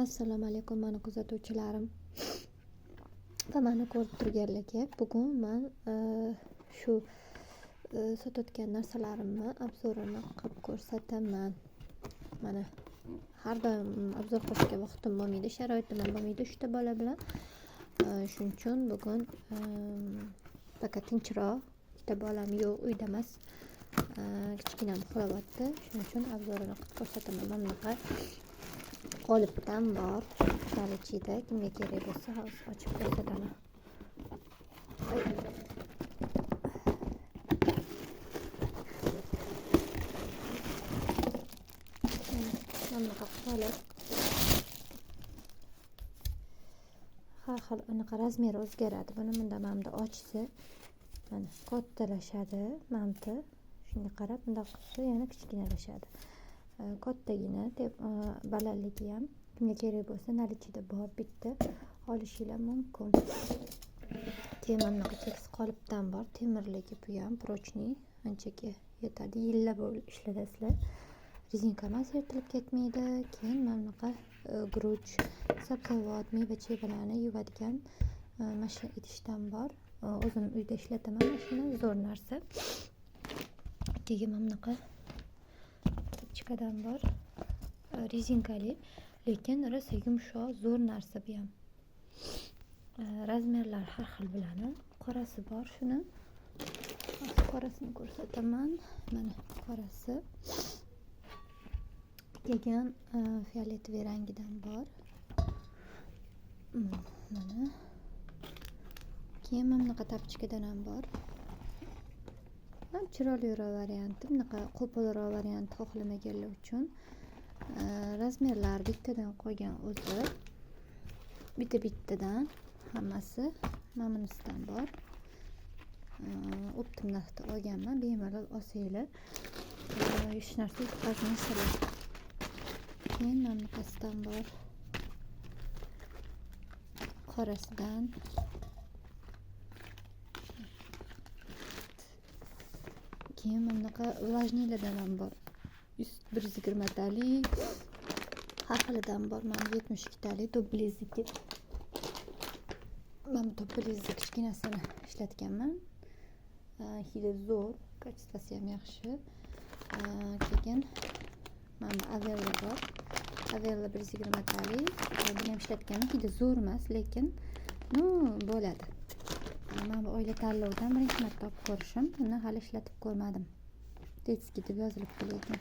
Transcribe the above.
Assalomu alaykum, mani kuzatuvchilarim va mani ko'rib turganlarga. Bugun man shu sotayotgan narsalarimni обзор ini qilib ko'rsataman. Mana, har doim обзор qilishga vaqtim bo'lmaydi, sharoitim ham bo'lmaydi uchta bola bilan. Shuning uchun bugun пока tinchroq, ikkita bolam yo'q, uyda emas, kichkinam uxlayapti. Shuning uchun обзор ini qilib ko'rsataman. Mana bunaqa qolipdan bor наличие da. Kimga kerak bo'lsa, hozir ochib ko'rsataman. Oy. Mana bunaqa qolip, har xil anaqa razmeri o'zgaradi buni. Bunda, mana bunda ochsa, mana, kattalashadi. Mana bu shunga qarab bundoq qilsa, yana kichkinalashadi. Kattagina, balandligi ham. Kimga kerak bo'lsa, наличие da bor, bitta olishinglar mumkin. Keyin mana bunaqa keks qolipdan bor, temirligi. Bu ham прочный, anchaga yetadi, yillab ishlatasizlar, rezinka emas, yirtilib ketmaydi. Keyin mana bunaqa guruch, sabzavot, meva chevalarni yuvadigan mana shu idishdan bor. O'zim uyda ishlataman mana shuni, zo'r narsa. Keyin mana bunaqa тапочка dan bor, rezinkali, lekin rosa yumshoq, zo'r narsa bu ham. Razmerlari har xil bularni. Qorasi bor shuni. Hozir qorasini ko'rsataman. Mana, qorasi. Keyin фиолетовый rangidan bor. Mana. Keyin mana bunaqa тапочка dan ham bor. Chiroyliroq varianti, bunaqa qo'polroq varianti xohlamaganlar uchun. Razmerlari bittadan qolgan o'zi, bitta bittadan hammasi. Mana bunisidan bor, оптом narxda olganman, bemalol olsanglar, hech narsa yutqazmaysizlar. Keyin mana bunaqasidan bor, qorasidan. Keyin mana bunaqa влажный lardan ham bor, 100, 120talik, har xilidan bor. Mana, 72talik Toblizniki. Mana bu Toblizni kichkinasini ishlatganman, hidi zo'r, качество si ham yaxshi. Keyin mana bu Avella bor, Avella 120talik. Buni ham ishlatganman, hidi zo'r emas, lekin, ну, bo'ladi. Mana bu oila tanlovidan birinchi marta olib ko'rishim, buni hali ishlatib ko'rmadim, детский deb yozilibdi lekin.